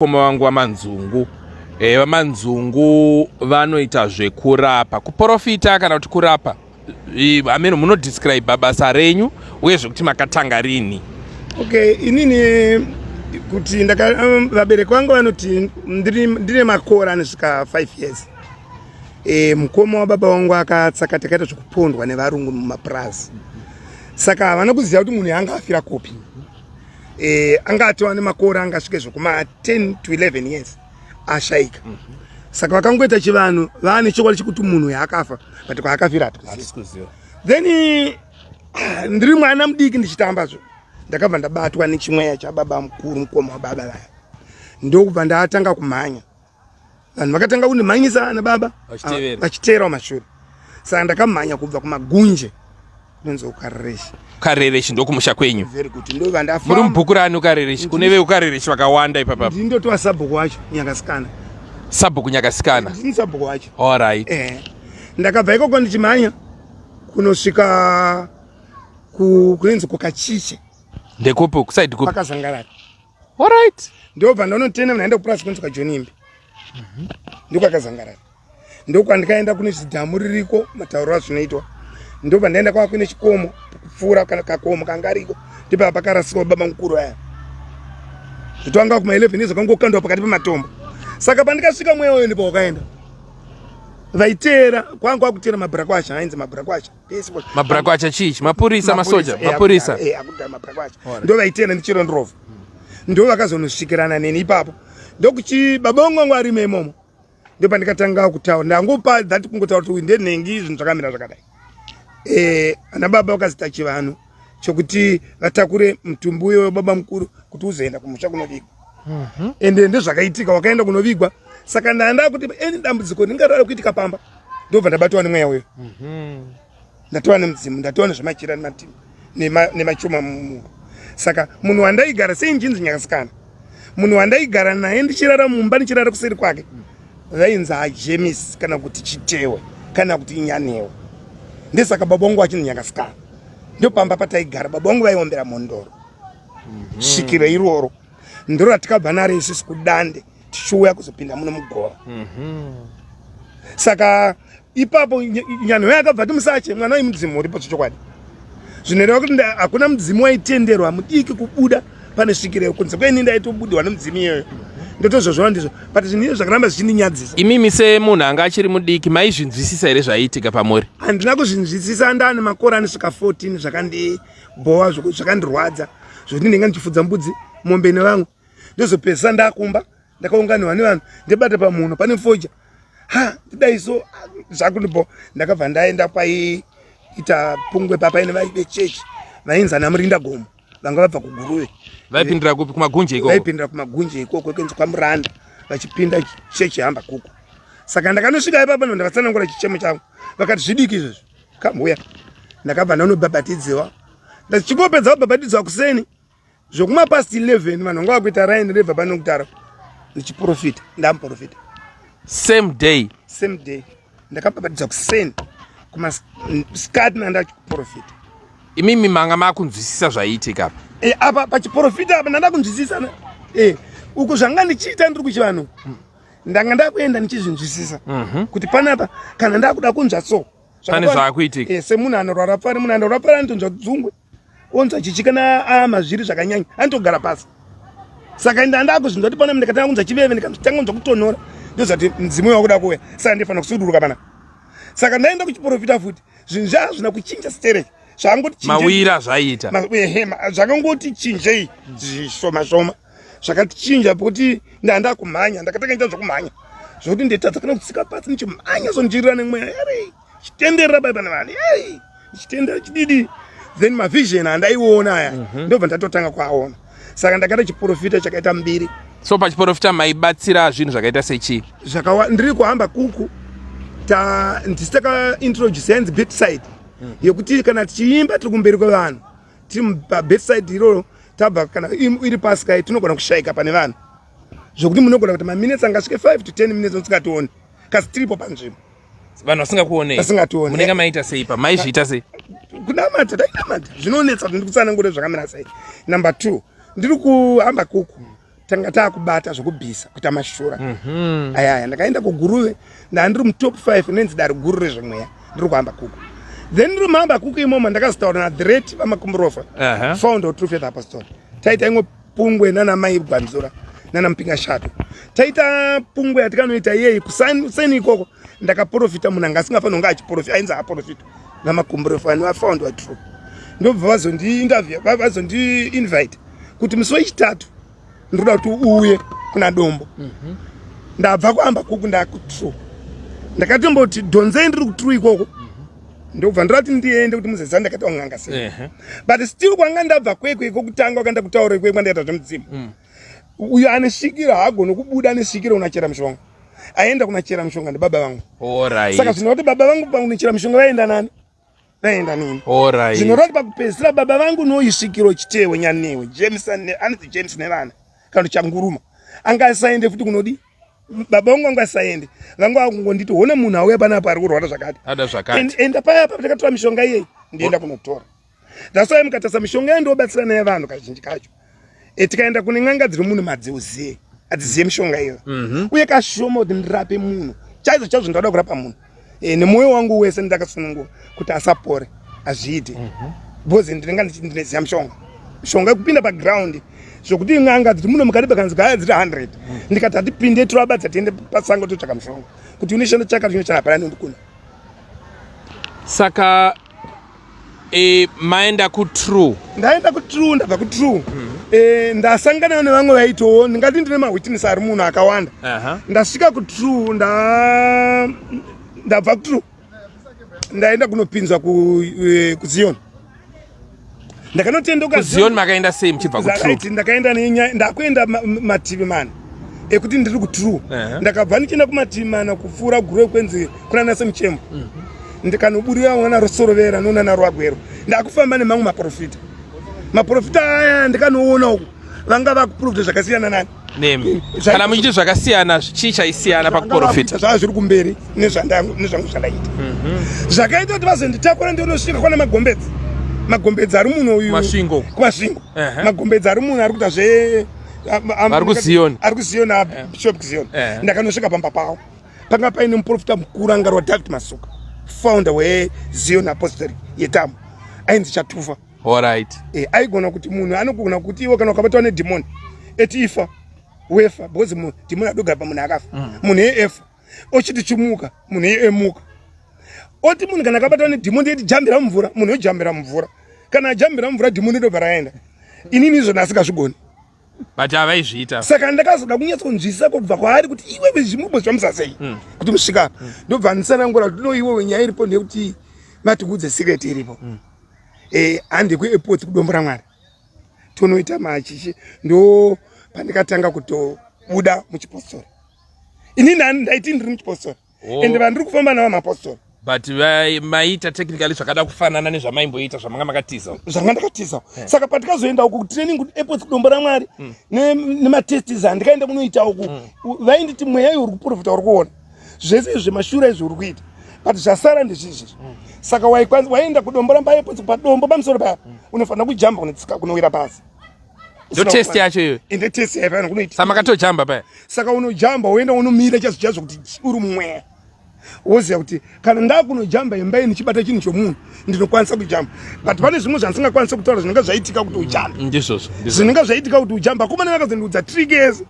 Mukoma wangu vaManzungu. Eh, vaManzungu vanoita zvekurapa, kuporofita kana kuti kurapa. Ameno munodescribe basa renyu uye zvekuti makatanga rini. Okay, inini kuti ndaka vabereki vangu vanoti ndine makore anosvika 5 years. E, mukoma wababa vangu akatsaka takaita zvekupondwa nevarungu mumapurazi. Saka havana kuziva kuti munhu yanga afira kupi. E, anga atova nemakore angasvike zvekuma 10 to 11 years ashaika. Saka vakangoita chivanhu vaane chokwadi chekuti munhu uyu akafa, but kwaakafira hatikuziva. Then ndiri mwana mudiki ndichitamba zvo ndakabva ndabatwa nechimweya chababa mukuru, mukoma wababa vaya, ndokubva ndatanga kumhanya. Vanhu vakatanga kundimhanyisa ana baba vachiteera kumashure. Saka ndakamhanya kubva kumagunje kunonzi ukarereshi. Ukarereshi ndokumusha kwenyu. Very good. Ndobva ndafamba. Muri mubhuku rani ukarereshi? Kune veukarereshi vakawanda ipapa. Ndini ndotova sabhuku wacho Nyakasikana. Sabhuku Nyakasikana. Ndini sabhuku wacho. All right. Ndakabva ikoko ndichimhanya kunosvika kunonzi kuKachiche. Ndekupi? Kuside kupi? Pakazangarara. All right. Ndobva ndanotena ndaenda kupurazi kunonzi kwaJohn Imbi. Ndokwakazangarara. Ndokwandikaenda kune zidhamu ririko, matauro azvinoitwa. Ndobva ndaenda kwava kune chikomo kupfuura kana kakomo kanga ariko, ndipo pakarasirwa baba mukuru aya. Zvitwanga kuma 11 years akangokandwa pakati pematombo. Saka pandikasvika mweya uyo ndipo wakaenda. Vaiteera kwanga kwakuteera mabhurakwasha, ainzi mabhurakwasha. Mabhurakwasha chii? Mapurisa, masoja, mapurisa. Akudhara mabhurakwasha. Ndo vaiteera ndichiro ndrova. Ndo vakazonosvikirana neni ipapo. Ndokuchi baba vangu vangu arimo imomo. Ndo pandikatanga kutaura, ndangopa that kungotaura kuti uyu ndenhengi, zvinhu zvakamira zvakadai. Ana baba vakazita chivanhu chokuti vatakure mutumbi uyo webaba mukuru kuti uzoenda kumusha kunovigwa. Ende ndezvakaitika, wakaenda kunovigwa. Saka ndanda kuti eni dambudziko ringarara kuitika pamba, ndobva ndabatwa nemweya uyo. Ndatova nemudzimu, ndatova nezvemachira nematimu nemachuma mumuro. Saka munhu wandaigara sei ndichinzi Nyakasikana, munhu wandaigara naye ndichirara mumba, ndichirara kuseri kwake, vainzi aJemis kana kuti Chitewe kana kuti Nyanewe. Ndesaka baba vangu vachinzi Nyakasikana. Ndopamba pataigara, baba vangu vaiombera mhondoro. Svikiro iroro ndiro ratikabva naro isusu kudande tichiuya kuzopinda muno mugova. Saka ipapo Nyanewe akabva ati musache mwana wemudzimu uripo zvechokwadi. Zvinoreva kuti hakuna mudzimu waitenderwa mudiki kubuda pane svikiro kunze kweni ndaitobudiwa nemudzimu iyoyo. Ndotozvozvona ndizvo, but zvinhu izvo zvakaramba zvichindinyadzisa. Imimi semunhu anga achiri mudiki maizvinzwisisa here zvaiitika pamuri? Handina kuzvinzwisisa, ndane makore anosvika 14 zvakandibhowa, zvakandirwadza zvokuti ndinenge ndichifudza mbudzi, mombe nevamwe, ndozopedzisa ndakumba ndakaunganirwa nevanhu, ndibata pamuno pane foja, ha ndidai so zvakundibhowa. Ndakabva ndaenda kwaiita pungwe papa ine vechechi vainzi ana Murinda Gomo, vanga vabva kuGuruve. Vaipindira kupi? Kumagunje ikoko? Vaipindira kumagunje ikoko, kunzi kwaMuranda, vachipinda chechi hamba kuko. Saka ndakanosvika ipapo ndakatsanangura chichemo changu, vakati zvidiki izvozvo kambuya. Ndakabva ndanobhabhatidziwa, ndichingopedza kubhabhatidziwa kuseni zvokuma past 11 vanhu vanga vakuita raini rebva pano kutara ndichiprofita, ndamuprofita same day. Same day ndakabhabhatidzwa kuseni kumaskati nandachiprofita. Imimi manga makunzwisisa zvaiitika apa? Apa pachiprofita apa ndanda kunzwisisa. Uku zvanga ndichiita ndiri kuchivanhu, ndanga ndakuenda ndichizvinzwisisa kuti panapa kana ndakuda kunzwa so pane zvaakuitika. Semunhu anorwara pfari, munhu anorwara pfari anotonzwa dzungwe, onzwa chichi kana amazviri zvakanyanya anotogara pasi. Saka ndanda kuzvinzwa kuti panapa ndikatanga kunzwa chiveve, ndikatanga kunzwa kutonhora, ndozvati mudzimu wakuda kuuya, saka ndifanira kusuduruka panapa. Saka ndaenda kuchiprofita futi, zvinhu zvazvina kuchinja stereki, zvangoti mawira zvaiita zvakangoti chinjei zvishoma shoma, zvakatichinja pokuti ndanda kumhanya, ndakatanga ita zvokumhanya zvokuti nditadza kana kutsika pasi, ndichimhanya so ndichirira nemweya ere, chitenderera pai pane vanhu, ei chitendera chididi. Then mavision andaiona aya ndobva ndatotanga kuaona. Saka ndakaita chiprofita chakaita mbiri. So pachiprofita maibatsira zvinhu zvakaita sechii? Zvakawa ndiri kuhamba kuku ta ndisi takaintroduce yainzi bedside, yekuti kana tichiimba tiri kumberi kwevanhu, tiri pabedside iroro, tabva kana iri pasika tinogona kushayika pane vanhu zvokuti munogona kuti maminutes angasvike 5 to 10 minutes musingationi kasi tiripo panzvimbo. Vanhu vasingakuonei? Vasingationi. Munenge maita sei pa maizviita sei? Kunamata, tainamata. Zvinonetsa kuti ndikutsanangure zvakamira sei. Number 2, ndiri kuhamba kuku. Tanga taakubata zvekubvisa kuita mashura mm -hmm. Ayaya ndakaenda kuguruve, ndandiri mutop 5 inonzi dare guru rezvemweya, ndiri kuhamba kuku. Then ndiri muhamba kuku imomo ndakazotaura nadhiret vamakumburofa, founder weTrue Faith Apostolic. Taita imwe pungwe nana mai Gwanzura nana Mupinga Shato. Taita pungwe yatikanoita iyeyi kuseni ikoko, ndakaprofita munhu anga asingafaniri kunge achiprofita, ainzi aprofita vamakumburofa nevafound watrue. Ndobva vazondiinterview, vazondiinvite kuti musi wechitatu ndoda kuti uuye kuna Dombo. Ndabva kuamba kuku ndakutrue, ndakatomboti dhonzei ndiri kutrue ikoko. Ndobva ndorati ndiende kuti muzeza ndakaita un'anga sei, but still kwanga ndabva kwekwe iko kutanga kwakaenda kutaura ikwe kwandaita zvemudzimu. Uyo ane svikiro haagoni kubuda ane svikiro unachera mushonga, aenda kunachera mushonga ndibaba vangu. Saka zvinoti baba vangu pakunochera mushonga vaenda nani? Vaenda nini. Zvinoreva kuti pakupedzisira baba vangu noisvikiro Chitewe Nyanewe James, anzi James nevana kana Changuruma, anga asaende futi kunodi baba vangu vanga asaende, vanga vakungonditi hone munhu auya panapa ari kurwara zvakati. Ada zvakati. Enda paya pa takatora mishonga iyeyi, ndienda kunotora. That's why mukatarisa mishonga iyi ndobatsira naye vanhu kazhinji kacho. Tikaenda kune n'anga dziri munhu madziuziye, adziziye mishonga iyo. Uye kashoma kuti ndirape munhu chaizvo chaizvo ndinoda kurapa munhu nemwoyo wangu wese ndakasununguka kuti asapore, azviite, because ndinenge ndinoziva mishonga, mishonga yekupinda paground, zvokuti n'anga dziri muno mukati bakanzi gaya dziri 100, ndikati hatipinde, tovabadza tiende pasango totsvaka mishonga kuti unoshanda chakati chinochana, hapana nondikuna. Saka maenda kutrue? Ndaenda kutrue, ndabva kutrue. Ndasangana nevamwe vaitowo, ndingati ndine mawitness ari munhu akawanda. Ndasvika kutrue, ndabva kutrue ndaenda kunopinzwa kuZion, ndakanotendoka. KuZion makaenda sei muchibva kutrue? Ndakaenda nenyaya, ndakuenda mativi mana ekuti ndiri kutrue. Ndakabva ndichienda kumativi mana kupfuura Guruve kwenzi kuna nasemuchemo. Ndikanoburira mwana Rosorovera nonana Rwagwero, ndakufamba nemamwe maprofita. Maprofita aya ndikanoona uku vanga vakuprofita zvakasiyana nani. Nemi. Kana muchiti zvakasiyana, chii chaisiyana pakuprofita? Zvava zviri kumberi nezvangu zvandaita. Zvakaita kuti vazonditakura ndionosvika kwana Magombedzi. Magombedzi ari muno uyu. Masvingo. Kumasvingo. Magombedzi ari muno ari kuita zve Ari kuZion. Ari kuZion, bishop kuZion. Ndakanosvika pamba pavo, panga paine muprofita mukuru anga ari waDavid Masuka, founder weZion Apostolic yetamu, ainzi Chatufa. Aigona kuti munhu anogona kuti iwe kana ukabatwa nedhimoni eti ifa, wefa, because dhimoni adogara pamunhu akafa. Munhu eefa ochiti chimuka, munhu eemuka. Oti munhu kana akabatwa nedhimoni eti jambira mumvura, munhu ojambira mumvura. Kana ajambira mumvura, dhimoni dobva raenda. Inini izvo ndasingazvigoni. But havaizviita. Saka ndakazoda kunyatsonzwisisa kubva kwaari kuti iwewe zvimumbozvambisa sei kuti musvika. Ndobva ndisanangura kuti no, iwewe nyaya iripo ndeyekuti matikuudze secret iripo. Hande kuairport kuDombo raMwari tonoita machichi. Ndo pandikatanga kutobuda muchipostori. Inini ndaiti ndiri muchipostori. Ende vandiri kufamba navo mapostori. But maita technically zvakada kufanana nezvamaimboita zvamanga makatiza. Zvanga ndakatiza. Saka patikazoenda uku kutraining kuairport kuDombo raMwari nematestis andikaenda kunoita uku, vainditi mweya iwe uri kuprofita, uri kuona zvese izvi zvemashure izvi uri kuita, but zvasara ndezvizvi. Saka waenda kuDombo ramba airport padombo pamusoro paya, unofanira kujamba kunotsika kunowira pasi. Ndo test yacho iyoyo? Ende test yayo payana kunoita. Saka makatojamba paya? Saka unojamba woenda unomira chaizvo chaizvo kuti uri mumweya, woziva kuti kana ndakunojamba imba iyi ndichibata chinhu chomunhu, ndinokwanisa kujamba, but pane zvimwe zvandisingakwanisi kutaura zvinenge zvaitika kuti ujambe. Ndizvozvo. Zvinenge zvaitika kuti ujambe, akomana vakazondiudza trick yese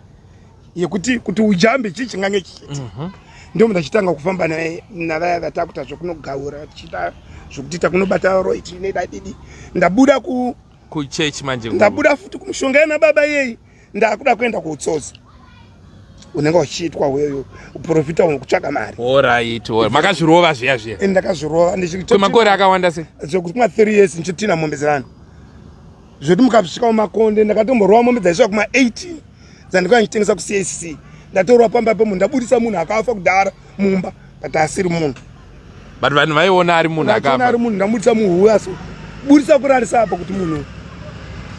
yekuti kuti ujambe chii chingange chichiitika. Ndio ndachitanga kufamba naye navaya vatakuta zvekunogaura, tichiita zvekuti takunobata roi tinedadidi. Ndabuda ku Kuchechi manje. Ndabuda futi kumushonga yana baba iyei, ndakuda kuenda kuutsotsi unenge uchiitwa weyo uprofita unokutsvaka mari. Alright, makazvirova zviya zviya? Ndakazvirova. Kwemakore akawanda sei? Zvekuti kuma 3 years ndichitina mombe dzevanhu, zvekuti mukasvika mumakonde ndakatomborova mombe dzaisvika kuma 18 dzandikauya ndichitengesa kuCACC. Ndatorwa pamba pemunhu, ndabudisa munhu akafa kudhara mumba, but asiri munhu. But vanhu vaiona ari munhu akafa. Ari munhu, ndamudisa muhuya, so budisa kurarisa apo kuti munhu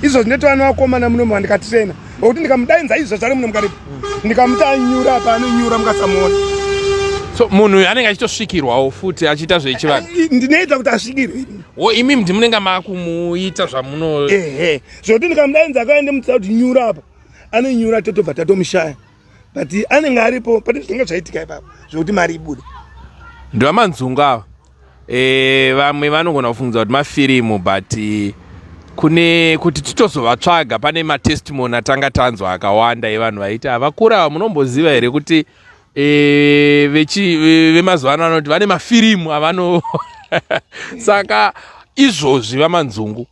izvo zvinoitwa nevakomana muno mandikatirena, ngokuti ndikamudainza izvo zvari muno mukaripo, ndikamuti anyura apa, anonyura mukasamuona. So munhu uyu anenge achitosvikirwawo futi achiita zvechivanhu? Ndinoita kuti asvikirwe. Wo imi ndi munenge makumuita zvamuno? Ehe, zvokuti ndikamudainza akaende mutsa kuti nyura apa. Anonyura totobva tatomushaya but anenge aripo pane zvinenge zvaitika ipapo zvekuti mari ibude. Ndivamanzungu ava. E, vamwe vanogona kufungidza kuti mafirimu but eh, kune kuti titozovatsvaga pane matestimony atanga tanzwa akawanda evanhu vaiti havakura ava munomboziva here kuti e, vechi vemazuva ano vanoti vane mafirimu avano saka izvozvi vamanzungu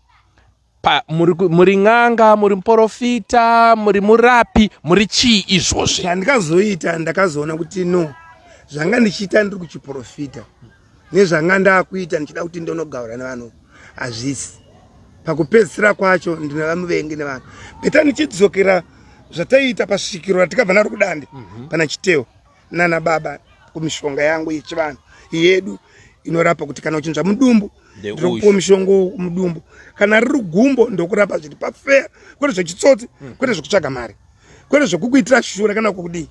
Pa, muri, muri n'anga muri muporofita muri murapi muri chii izvozvi zvandikazoita ndakazoona kuti no zvanga ndichiita ndiri kuchiporofita nezvanga ndakuita ndichida kuti ndonogaura nevanhu hazvisi pakupedzisira kwacho ndinova muvengi nevanhu beta ndichidzokera zvataiita pasvikiro ratikabva naro kudande mm -hmm. pana chitewo nana baba kumishonga yangu yechivanhu yedu inorapa kuti kana uchinzwa mudumbu ndinokupa mushonga mudumbu kana riri gumbo ndokurapa zviri pafeya kwete zvechitsotsi hmm. kwete zvekutsvaga mari kwete zvekukuitira shura kana kukudii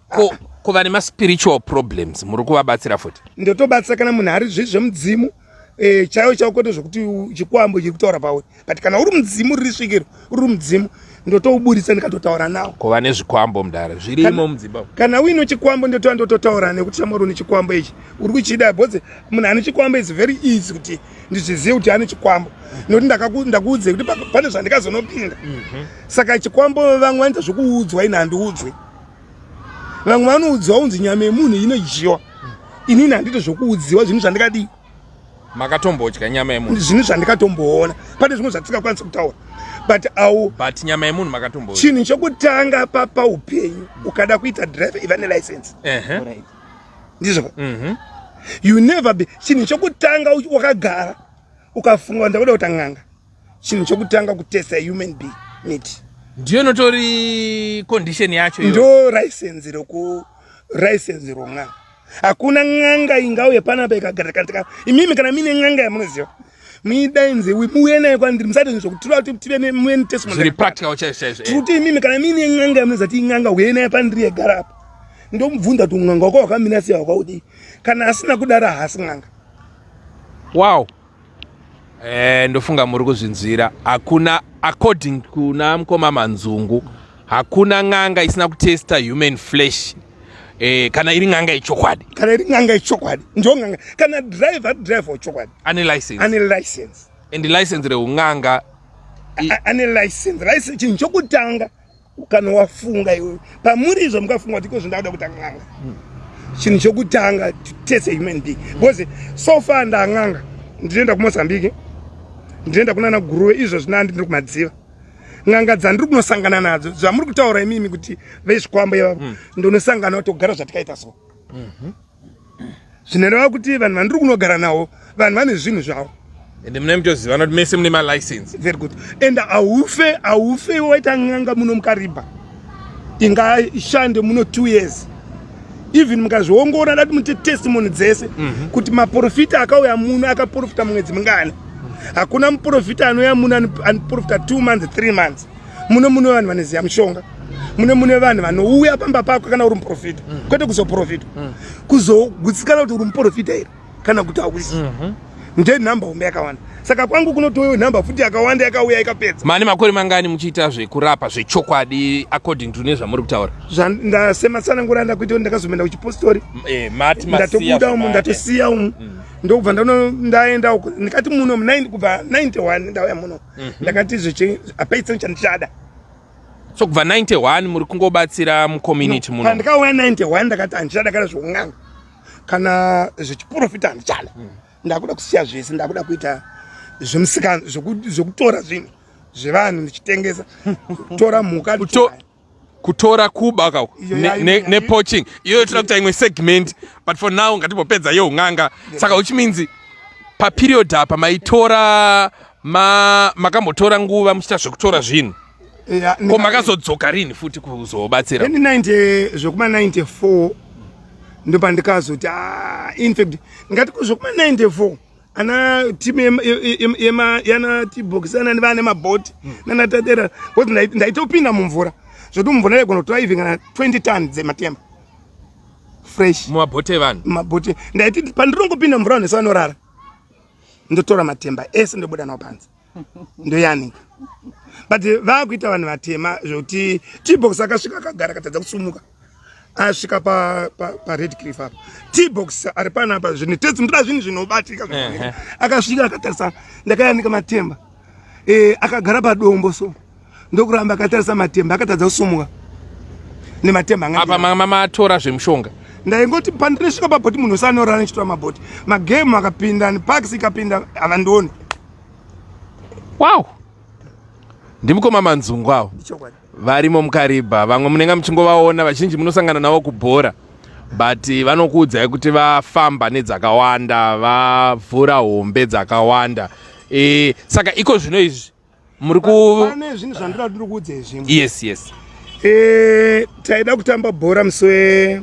ko vane maspiritual problems muri kuvabatsira futi ndotobatsira kana munhu ari zviri zvemudzimu eh, chaiwo chaiwo kwete zvekuti chikwambo chiri kutaura pauri but kana uri mudzimu riri svikiro uri mudzimu ndotouburitsa ndikatotaura nawo kuva nezvikwambo mudare zvirimo mudzimba kana uine chikwambo ndotova ndototaura nekuti shamwari une chikwambo ichi uri kuchida because munhu ane chikwambo is very easy kuti ndizvizive kuti ane chikwambo nekuti ndakuudzei kuti pane zvandikazonopinda mhm. saka chikwambo vamwe vanoita zvekuudzwa ini handiudzwe vamwe vanoudzwa unzi nyama yemunhu inodyiwa inini handite zvokuudziwa zvinhu zvandikadii makatombodya nyama yemunhu zvinhu zvandikatomboona pane zvimwe zvatisingakwanisi kutaura but au but nyama yemunhu makatomboona chinhu chokutanga paupenyu ukada kuita driver iva nelicense uh -huh. ndizvo mm -hmm. you never be chinhu chokutanga wakagara ukafunga ndakuda kuita n'anga chinhu chokutanga kutesta human being meat ndiyo inotori condition yacho ndo license roku license ron'anga hakuna n'anga ingauye panapa ikagara kana imimi kana mine n'anga yamunoziva muidainze muuye nayo kwandiri musati zvokutura kuti tive muye netestimony zviri practical chaizvo chaizvo eh. kuti imimi kana mine n'anga yamunoziva kuti in'anga uye nayo pandiri yegara apa ndomubvunza kuti un'anga wako wakamira sei wakaudii kana asina kudaro haasi n'anga wow Eh, ndofunga muri kuzvinzwira hakuna according kuna mukoma manzungu hakuna n'anga isina kutesta human flesh eh, kana iri n'anga yechokwadi kana iri n'anga yechokwadi ndio n'anga kana driver driver wechokwadi ane license ane license and license reun'anga ane license license chinhu chokutanga kana wafunga iwe pamuri izvo mukafunga kuti iko zvindakuda kuita n'anga chinhu chokutanga to test a human being because so far ndan'anga ndinoenda kumozambique ndinoenda kunana guruve izvo zvina ndiri kumadziva n'anga dzandiri kunosangana nadzo zvamuri kutaura imimi kuti vezvikwambo ivavo mm. ndonosangana togara zvatikaita so mhm. Zvinoreva kuti vanhu vandiri kunogara navo vanhu vane zvinhu zvavo ende mune mutozivana kuti mese mune malicense very good and haufe haufe waita n'anga muno mukaribha ingashande muno two years even mukazviongora dati mute testimony dzese mm -hmm. kuti maprofita akauya muno akaprofita mumwedzi mingani hakuna muprofita anouya muno anoprofita two months three months muno mune vanhu vanoziva mushonga mune mune vanhu vanouya pamba pako kana uri muprofita mm. kwete kuzoprofita mm. kuzogutsikana kuti uri muprofita here kana kuti hausi mm -hmm. nde nhamba hombe yakawanda saka kwangu kunotouya nhamba futi yakawanda yakauya ikapedza mane makore mangani muchiita zvekurapa zvechokwadi according to nezvamuri kutaura ndasematsanangura ndakuita ndakazomenda kuchipostori eh, ndatobuda umu ndatosiya umu mm. ndokubva ndaenda uko ndikati muno kubva 91 ndauya muno mhm. ndakati zvechi hapaitse chandichada so kubva 91 muri kungobatsira mucommunity muno pandikauya 91 ndakati handichada kana zveun'anga kana zvechiprofita handichada mm. ndakuda kusiya zvese ndakuda kuita zvemusikana zvekutora zvinhu zvevanhu ndichitengesa kutora mhuka kutora kuba ka nepoaching iyoyo toda kuita imwe segment but for now ngatimbopedza yeun'anga saka which means paperiod apa maitora makambotora nguva muchiita zvekutora zvinhu ko makazodzoka rini futi kuzobatsira zvekuma 94 ndopandikazoti ah, infact ngati zvekuma 94 ana team yana tbox ana vane mabhoti hmm. nana tadera because ndaitopinda mumvura zvoti mumvura ndaigona kutora even kana 20 ton dzematemba fresh mumabhoti evanhu mumabhoti ndaiti pandinongopinda mumvura vanhu vese vanorara ndotora matemba ese ndobuda nawo panze ndoyanika But vakuita vanhu vatema zvekuti T-box akasvika akagara akatadza kusumuka. Asvika pa pa, pa Red Cliff apa. T-box ari panapa zvinhu tetsi ndoda zvinhu zvinobatika. Akasvika akatarisa ndakayanika matemba. Eh akagara padombo so. Ndokuramba akatarisa matemba akatadza kusumuka. Nematemba anga. Apa mama matora zvemushonga. Ndaingoti pandinosvika pabhoti munhu usanorara ndichitora mabhoti. Magame akapinda, parks ikapinda havandioni. Wow. Ndimukoma Manzungu avo. Varimo muKariba. Vamwe munenge muchingovaona, vazhinji munosangana navo kubhora. But vanokuudzai kuti vafamba nedzakawanda, vavhura hombe dzakawanda. E, saka iko zvino izvi muri ku pane zvinhu zvandinoda kuti ndikuudze zvimwe. Yes, yes. E, taida kutamba bhora musi we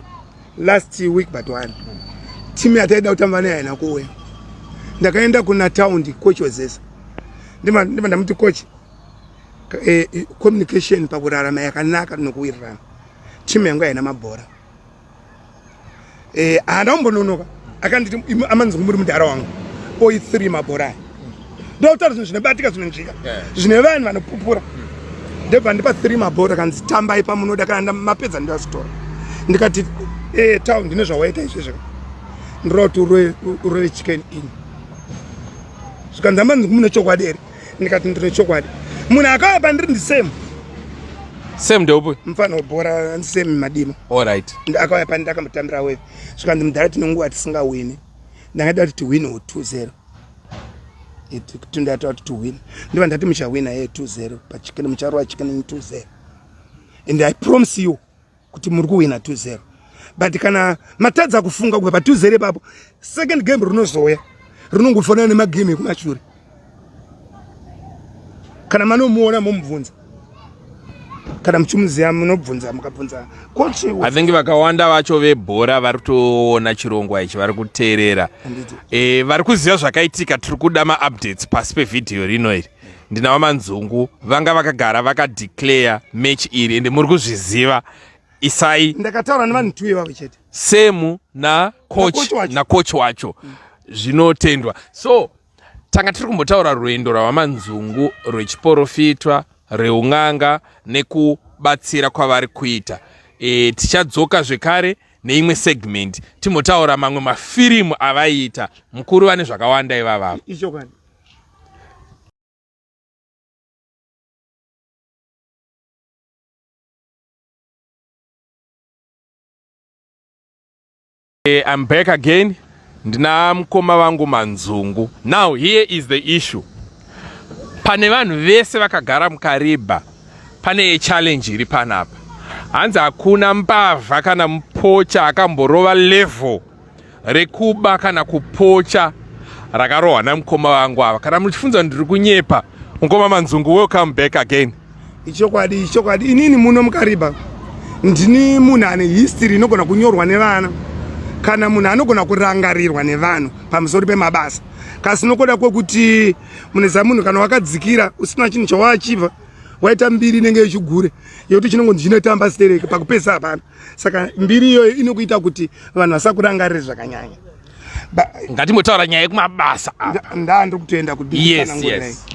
last week but one. Timu yataida kutamba nayo haina kuuya. Ndakaenda kuna taundi coach wezesa. Ndima ndima ndamuti coach eh, communication pakurarama yakanaka nokuwirirana. Timu yangu haina mabhora. Eh, haana kumbononoka akanditi amanzungu muri mudhara wangu oi 3 mabhora aya ndokutaura zvinhu zvinobatika zvinonzvika zvine vanhu vanopupura ndobva ndipa 3 mabhora kanzi tambai pamunoda kana mapedza ndazvitora ndikati eh, town ndine zvawaita izvezvi ndinoda kuti urove chicken in zvikanzi amanzungu mune chokwadi here ndikati ndine chokwadi munhu akauya pandiri ndisame same ndeupi mufana webhora same madima alright akauya pandiri akamutambira wave zvikanzi mudhara tine nguva tisingawini ndangada kuti tiwine wo 2-0 tindata kuti tiwine ndiva ndati muchawina ye 2-0 pachicken mucharova chicken 2-0 and I promise you kuti muri kuwina 2-0 but kana matadza kufunga kubva pa 2-0 ipapo second game rinozouya rinongofanana nemagame ekumashure kana manomuona momubvunza kana muchimuziva munobvunza mukabvunza coach. I think vakawanda vacho vebhora vari kutoona chirongwa ichi, vari kuteerera e, vari kuziva zvakaitika. Tiri kuda maupdates pasi pevhidhiyo rino iri. Ndina vaManzungu vanga vakagara vakadeclare match iri ende muri kuzviziva. Isai ndakataura nevanhu two ivavo chete, semu nacoach nacoach wacho. Zvinotendwa. So tanga tiri kumbotaura rwendo rwavaManzungu rwechiporofitwa, reun'anga nekubatsira kwavari kuita. E, tichadzoka zvekare neimwe segment timbotaura mamwe mafirimu avaiita. Mukuru vane zvakawanda ivavavo. Ichokwadi. I'm back again. Ndina mukoma vangu Manzungu. Now here is the issue. Pane vanhu vese vakagara muKariba, pane challenge iri panapa. Hanzi hakuna mbavha kana mupocha akamborova level rekuba kana kupocha rakarohwa namukoma vangu ava. Kana muchifunza ndiri kunyepa, mukoma Manzungu, welcome back again. Ichokwadi, ichokwadi. Inini muno muKariba ndini munhu ane history inogona kunyorwa nevana kana munhu anogona kurangarirwa nevanhu pamusoro pemabasa, kasi nokuda kwekuti munoziva munhu kana wakadzikira usina chinhu chawaachiva waita mbiri inenge yechigure yekuti chinongonzi chinotamba stereke pakupedzisa hapana. Saka mbiri iyoyo inokuita kuti vanhu vasakurangarire zvakanyanya. Ngatimbotaura nyaya yekumabasa apa. Ndandiri kutoenda kuti yes, yes.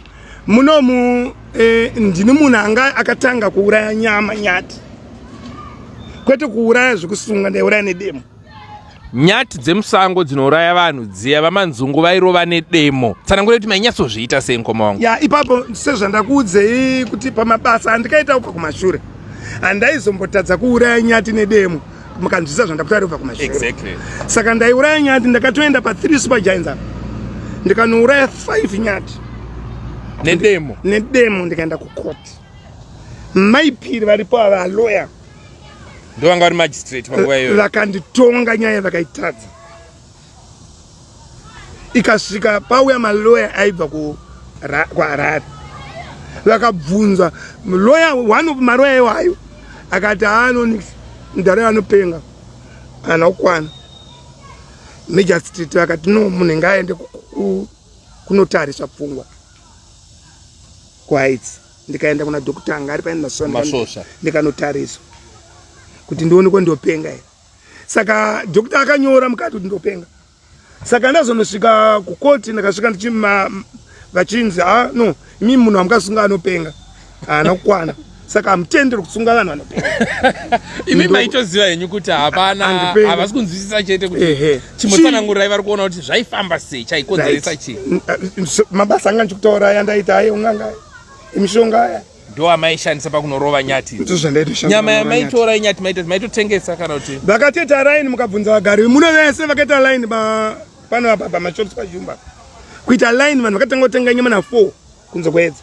Munomu eh, ndini munhu anga akatanga kuuraya nyama nyati, kwete kuuraya zvekusunga, ndaiuraya nedemo. Nyati dzemusango dzinouraya vanhu dziya, vaManzungu vairova nedemo. Tsanangura kuti mainyatsozviita sei mukoma wangu. Ya, ipapo sezvandakuudzei kuti pamabasa andikaita kubva kumashure handaizombotadza kuuraya nyati nedemo, mukanzwisa zvandakutaura kubva kumashure. Exactly. Saka ndaiuraya nyati, ndakatoenda pa3 super giants apa ndikanouraya 5 nyati nedemo. Nedemo, ndikaenda kukoti. Maipiri varipo ava aloya ndovanga vari magistrate panguva iyoyo, vakanditonga nyaya vakaitadza. Ikasvika pauya maloya aibva kuHarare, vakabvunzwa loya, one of maloya iwayo akati haanonix mudhara anopenga haana kukwana. Magistrate vakati no, munhu ngaaende kunotariswa pfungwa kuHeights. Ndikaenda kuna doctor anga ari paini Masosva, ndikanotariswa kuti ndionekwe ndopenga here. Saka doctor akanyora mukati kuti ndopenga. Saka ndazonosvika kukoti, ndakasvika ndichima vachinzi ha no, imi munhu amukasunga anopenga. Haana kukwana. Saka hamutenderi kusunga vanhu vanopenga. Imi maitoziva henyu kuti hapana, havasi kunzwisisa chete kuti chimotsanangurai vari kuona kuti zvaifamba sei, chaikonzeresa chii. Mabasa anga ndichikutaura aya ndaita aye un'anga emishonga aya ndo amaishandisa pakunorova nyati. Nyama yamaitora inyati maita maitotengesa kana kuti vakatoita line mukabvunza vagari muno vese vakaita line pano apa pamashops pajumba kuita line vanhu vakatanga kutenga nyama na 4 kunze kwedza.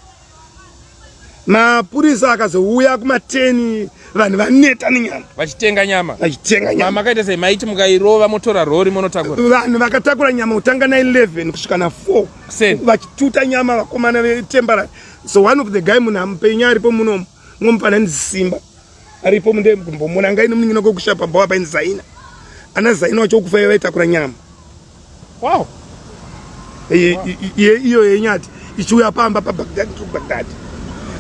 Mapurisa akazouya kumateni vanhu vaneta nenyama vachitenga nyama vachitenga nyama. Makaita sei? Maiti mukairova motora rori monotakura? Vanhu vakatakura nyama kutanga na 11 kusvika na 4 vachituta nyama vakomana vetembarari. So one of the guy munhu amupenya aripo munomu ngomufananidzi Simba aripo munde kumbomona anga ine munin'ina kwekushapa bhowa painzi Zaina. Ana Zaina wacho kufa vaitakura nyama. Wow. Iyo yenyati ichiuya pamba paBaghdad to Baghdad.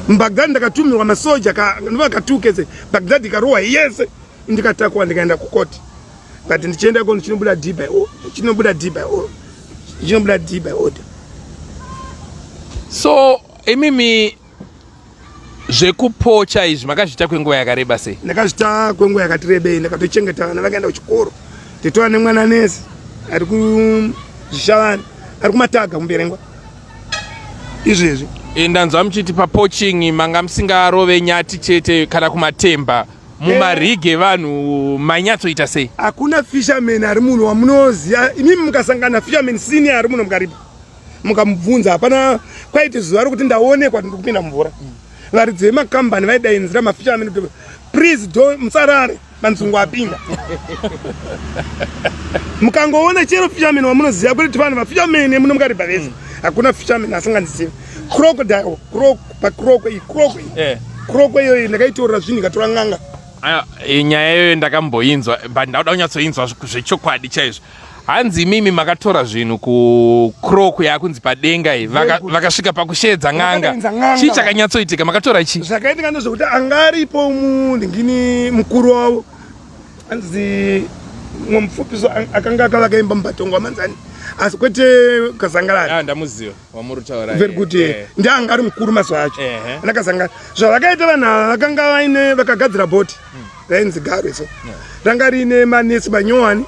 MuBaghdad ndakatumirwa masoja ndovakatukeze Baghdad ikarohwa yese ndikatakwa ndikaenda kukoti. But ndichienda ko ndichinobuda D by O, chinobuda D by O, chinobuda D by order. So imimi zvekupocha izvi makazviita kwenguva yakareba sei? Ndakazviita kwenguva yakati rebei, ndakatochengeta vana vakaenda kuchikoro. Nditova nemwana nesi ari kuzvishavani, ari kumataga kumberengwa izvezvi. Ndanzwa muchiti papoaching manga musingarove nyati chete kana kumatemba mumarigi evanhu manyatsoita sei? Hakuna fisherman ari munhu wamunoziva imimi, mukasangana fisherman senior ari muno mukaripa mukamubvunza, hapana kwaiti zuva rokuti ndaonekwa ndiri kupinda mumvura. Varidzi vemakambani vaidainzira mafisherman kuti please do musarare manzungu apinda. Mukangoona chero fisherman wamunoziva, kwete vanhu vafisherman emuno mukaripa vese, hakuna fisherman asingandizivi. Crocodile, croc pacroc iyi, croc iyi, Croc iyoyi ndakaitorera zvinhu ikatora n'anga. Nyaya iyoyo ndakamboinzwa but ndauda kunyatsoinzwa zvechokwadi chaizvo. Hanzi imimi makatora zvinhu kucroc yakunzi padenga iyi, vakasvika pakusheedza n'anga. Chii chakanyatsoitika? Makatora chii? Zvakaitika ndezvekuti anga aripo munhingini mukuru wavo anzi mumwe mupfupiso akanga akavaka imba mubatongo wamanzani, asi kwete Kazangalari. Ndamuziva wamuri kutaura. Very good. Ndianga ari mukuru mazuva acho ana Kazangara. Zvavakaita vanhu ava, vakanga vaine vakagadzira bhoti rainzi Garwe, so ranga riine manesi manyowani,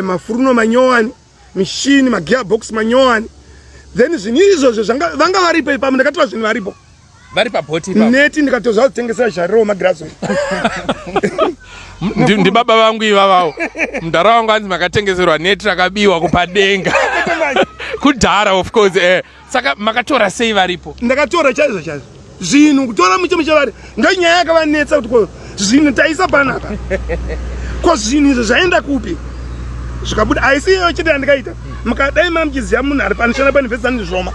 mafuruno manyowani, mishini, magearbox manyowani. Then zvinhu izvozvo vanga varipo ipapo, ndakatora zvinhu varipo. Vari pabhoti ipapo. Neti ndikatozvatengesera zhariro magirazi. Ndibaba vangu ivavawo, mudhara wangu anzi makatengeserwa neti rakabiwa kupadenga kudhara, of course. Saka makatora sei varipo? Ndakatora chaizvo chaizvo zvinhu, kutora muche muche vari. Ndonyaya yakavanetsa kuti ko zvinhu taisa panapa, ko zvinhu izvo zvaenda kupi? Zvikabuda haisi iyoyo chete yandikaita. Mukadai mamuchiziva munhu ari panoshanda pauniversity anzi Zvoma.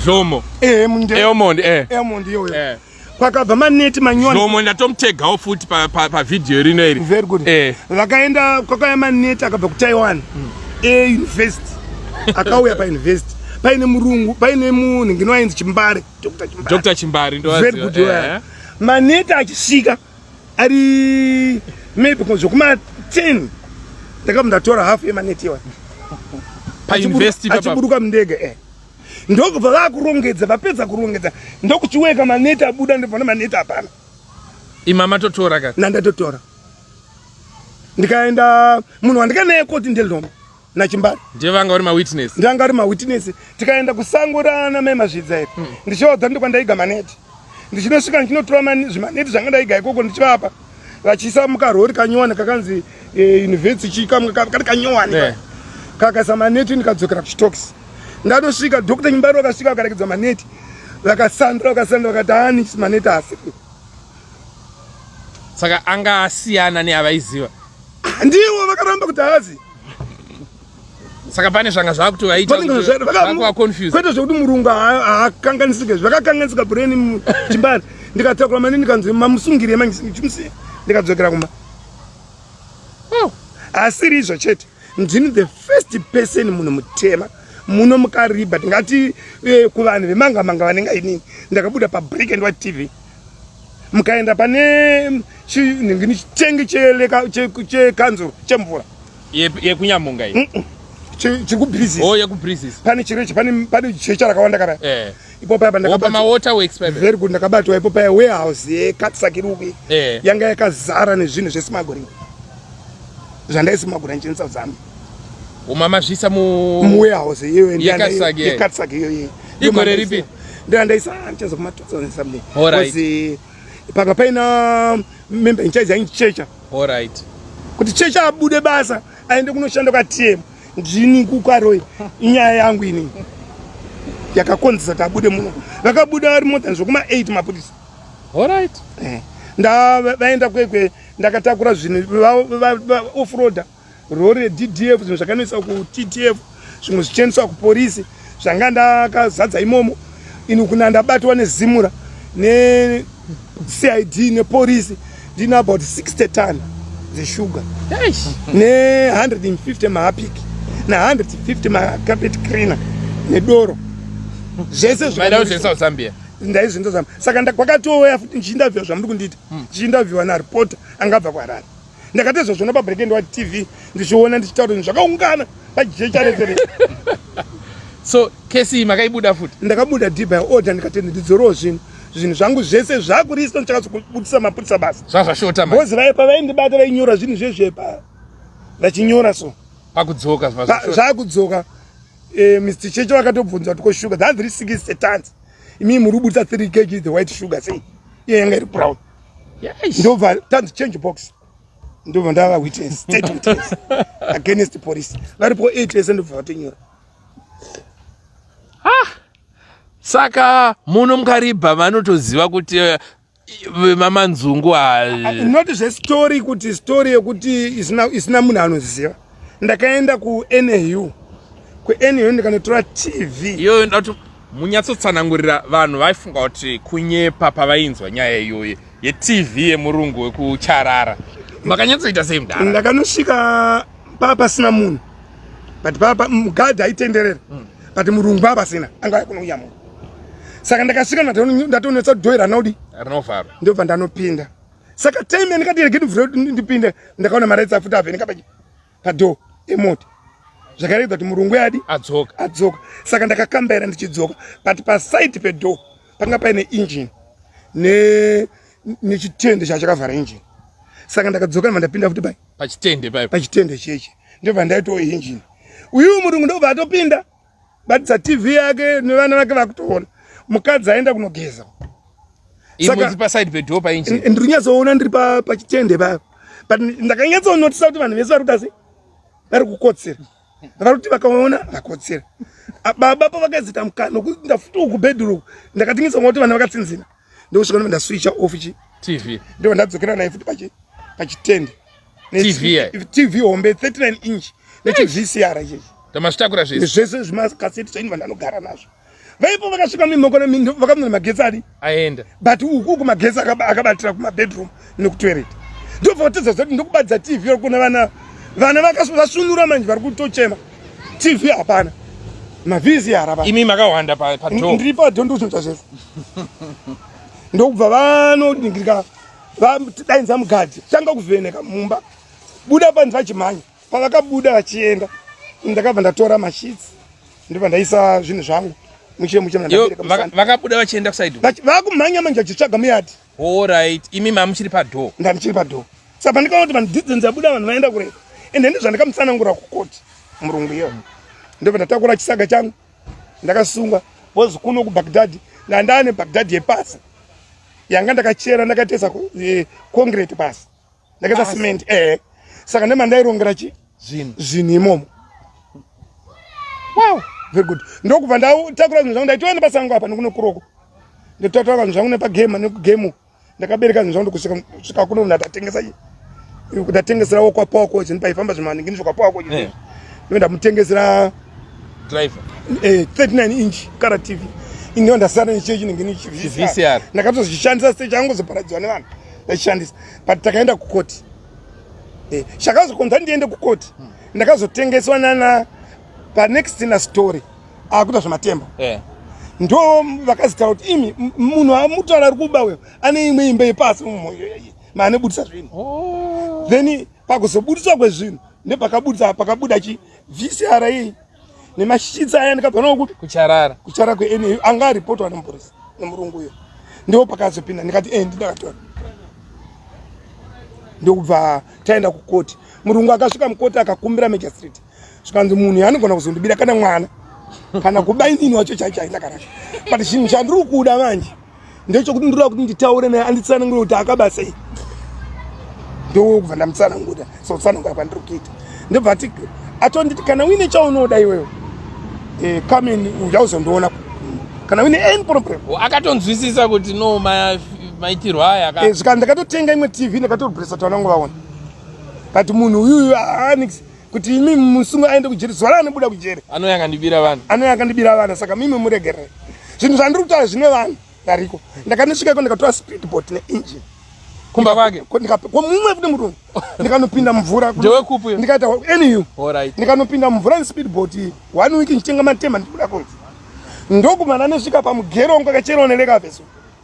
Zvomo. Elmond. Elmond iyoyo. Kwakabva maneti manyowani. Zvomo ndatomutegawo futi pavhidhiyo rino iri. Very good. Vakaenda kwakauya maneti akabva kuTaiwan euniversity, akauya pauniversity paine murungu, paine munhu ngino ainzi Chimbare, Dr Chimbare. Dr Chimbare. Very good. Maneti achisvika ari maybe zvekuma 10, ndakabva ndatora hafu yemaneti iwa. Pauniversity? Achiburuka mundege, ndokubva vakurongedza, vapedza kurongedza ndokuchiweka maneti abuda, ndobva maneti hapana. Ima matotora ka? Nandatotora, ndikaenda munhu wandikanaye koti ndeloma naChimbari. Ndiye vanga vari mawitness? Ndanga ari mawitness. Tikaenda kusango rana mai Mazvidza iri, ndichivaudza ndi kwandaiga maneti. Ndichinosvika ndichinotora zvimaneti zvanga ndaiga ikoko, ndichivapa vachiisa mukarori kanyowani kakanzi university chikamwe kari kanyowani, kakaisa maneti. Ndikadzokera kuchitokisi, ndanosvika Dr Chimbari vakasvika vakarekedza maneti, vakasandura vakasandura, vakati ani maneti haasiri. Saka anga asiyana neavaiziva? Ndiwo vakaramba kuti haazi. Saka pane zvanga zvakutovaita. Kwete zvekuti murungu haakanganisike, zvakakanganisika brain Chimbari. Ndikatakura mani, ndikanzi mamusungire manchimusiya, ndikadzokera kumba. Asiri izvo chete, ndini the first person munhu mutema muno muKariba, tingati kuvanhu vemanga manga vanenge inini ndakabuda paBlack and White TV. Mukaenda pane chitengi chekanzuro chemvura Yekunyamunga iyi? Chiri kuBreezes. Oh, yekuBreezes. Pane chirechi, pane jecha rakawanda kara. Ipo paya pandakabatwa. Pamawaterworks paya. Very good, ndakabatwa ipo paya warehouse yeKatsak iri uku. Yanga yakazara nezvinhu zvesmuggling. Zvandaismugura ndichiendesa kuZambia. Umamazvisa mu muwarehouse iyoyo yeKatsak iyoyo. Igore ripi? Ndandaisa ndichazo kuma 2000 something. Alright. Panga paina member in charge yainzi Checha. Alright. Kuti Checha abude basa aende kunoshanda kwaTM ndini kukaroi inyaya yangu ini yakakonzesa kuti abude muno. Vakabuda vari more than zvekuma 8 mapurisa. Alright. Nda vaenda kwekwe ndakatakura zvinhu offroader rori reDDF zvinhu zvakanoiswa kuTTF zvimwe zvichiendeswa kuporisi zvanga ndakazadza imomo ini kuna ndabatwa nezimura neCID neporisi ndine about 60 ton dzeshuga ne150 maHarpic na150 macarpet cleaner nedoro zvese zvaizambia ndaizvienda Zambia. Saka kwakatouya futi ndichiinterviewa zvamuri kundiita, ndichiinterviewa nareporter angabva kuHarare. Ndakati izvozvo pabreak and white TV ndichiona ndichitaura zvinhu zvakaungana pajecha rese. So kesi iyi makaibuda futi? Ndakabuda d by order ndikati ndidzorewo zvinhu zvinhu zvangu zvese zvakurisa ndichakazobudisa mapurisa basa. Zvazvashota manje. Because vaya pavaindibata vainyora zvinhu zvezvepa vachinyora so. Pakudzoka zvakudzoka. Mr Cheche vakatobvunza kuti ko sugar that's 360 tons. Imi muri kubudisa 3 kg the white sugar sei? Iye yanga iri brown. Ndobva tanzi change box. Ndobva ndava witness, state witness against the police. Varipo 8 vese ndobva vatonyora. Saka muno muKaribha vanotoziva kuti mamanzungu not zvestory kuti story yekuti isina munhu anoziva. Ndakaenda kuNAU, kuNAU ndikanotora TV iyoyo. Ndati munyatsotsanangurira vanhu vaifunga kuti kunyepa pavainzwa nyaya iyoyo yeTV yemurungu wekucharara. Makanyatsoita sei mudhara? Ndakanosvika paa pasina munhu, but paa mugadhi aitenderera, but murungu paa pasina anga kunonyamuka. Saka ndakasvika ndatonetsa door ranaudi rinovharwa, ndobva ndanopinda. Saka time yandikati rege ndivhure ndipinde, ndakaona maraitsi afuti avheneka padoor emota, zvakaregedza kuti murungu yadi adzoka. Adzoka. Saka ndakakambaira ndichidzoka, but paside pedoor panga paine engine nechitende chachakavhara engine. Saka ndakadzoka ndobva ndapinda futi pai pachitende paipo. Pachitende cheche ndobva ndaitawo engine. Uyu murungu ndobva atopinda batidza TV yake nevana vake vakutoona. Mukadzi aenda kunogeza. Imwe paside pedoor paengine. Ndiri kunyatsoona ndiri pachitende papo, but ndakanyatsonotisa kuti vanhu vese vari kuita sei, vari kukotsera, vari kuti vakaona vakotsera. Baba pavakazita mukana wekuti ndafuta uku bedroom, ndakatingisa kuti vana vakatsinzina, ndokusvika ndobva ndaswitcha off chi TV. Ndobva ndadzokera naye futi pachitende. TV ye? TV hombe 39 inch nechi VCR ichechi. Tamazvitakura zvese. Zvese zvimakaseti zvainova ndanogara nazvo. Vaipo vakasvika mimoko vakamira magetsi adi aenda, but uku magetsi akabatira kumabedroom nekutoilet. Ndobva vatedza zati ndokubatidza TV kuna vana. Vana vasunura manje vari kutochema, TV hapana, maVCR hapana. Imi makawanda padoor. Ndiri padoor ndikuchinja zvese. Ndokubva vanoningirika vadainza mugadhi, tanga kuvheneka mumba, buda panze vachimhanya. Pavakabuda vachienda, ndakabva ndatora masheets, ndobva ndaisa zvinhu zvangu muche muche. Vakabuda vachienda kuside. Vakumhanya manje vachitsvaga muyadhi. Alright, imi mamuchiri padoor. Ndandichiri padoor. Saka pandikaona kuti vanhu distance yabuda, vanhu vaenda kure, ende ndizvandikamutsanangura kukoti murungu iyoyo. Ndobva ndatakura chisaga changu ndakasunga, because kuno kuBagdad ndandane Bagdad yepasi yanga ndakachera, ndakatesa concrete pasi, ndakaisa cement. Saka nemandairongera chi zvinhu. Zvinhu imomo. Wow. Very good. Ndokubva ndatakura zvinhu zvangu, ndaitoenda pasango apa nekuno kuroko, ndotatura zvinhu zvangu nepagema nekugemu. Ndakabereka zvinhu zvangu ndokusvika svika kuno, ndatengesa ndatengeserawo kwaPower Coach paifamba zvimaningini zvekwaPower Coach. Ndoendamutengesera driver. 39 inch color TV iniyo, ndasara nechiyo chinenge VCR. Ndakatozvishandisa sechangozoparadzwa nevanhu ndachishandisa, but takaenda kukoti. Chakazokonza ndiende kukoti, ndakazotengeswa nana panext na story akuita zvematemba. Ndo vakazitaura kuti imi munhu amutaura ari kuba uyo ane imwe imba yepasi maanebudisa zvinhu. Oh. Then pakuzobudiswa kwezvinhu. Ndepakabuda pakabuda chi VCR iyi nemashitsi aya ndikabva nawo kupi? Kucharara. Kucharara kweNAU anga aripotwa nemupurisa nemurungu uyo. Ndipo pakazopinda ndikati eh ndakatora. Ndokubva taenda kukoti. Murungu akasvika mukoti akakumbira magistrate. Zvikanzi munhu yaanogona kuzondibira kana mwana kana kuba inini wacho chaicho ndakarasha. But chinhu chandiri kuda manje ndechekuti ndinoda kuti nditaure naye anditsanangure kuti akaba sei. Ndokubva ndamutsanangura so tsanangura kwandiri kuita. Ndobva ati atonditi kana uine chaunoda iwewe eh, come in uya uzondiona kana uine any problem. Akatonzwisisa kuti no maitirwo aya eh, zvika ndakatotenga imwe TV ndakatobresa taona vaona but munhu uyuyu anix kuti imi musungo aende kujeri zuva raanobuda kujeri anouya akandibira vanhu anouya akandibira vana saka mimi muregerere zvinhu zvandiri kutaura zvine vanhu variko ndakanosvika iko ndikatora speedboat neengine kumba kwake kwomumwe futi murungu ndikanopinda mumvura ndewekupi ndikaita nu ndikanopinda mumvura nespeedboat one week ndichitenga matema ndichibuda kunze ndokubva ndanosvika pamugero wangu akacherwa nelekaveso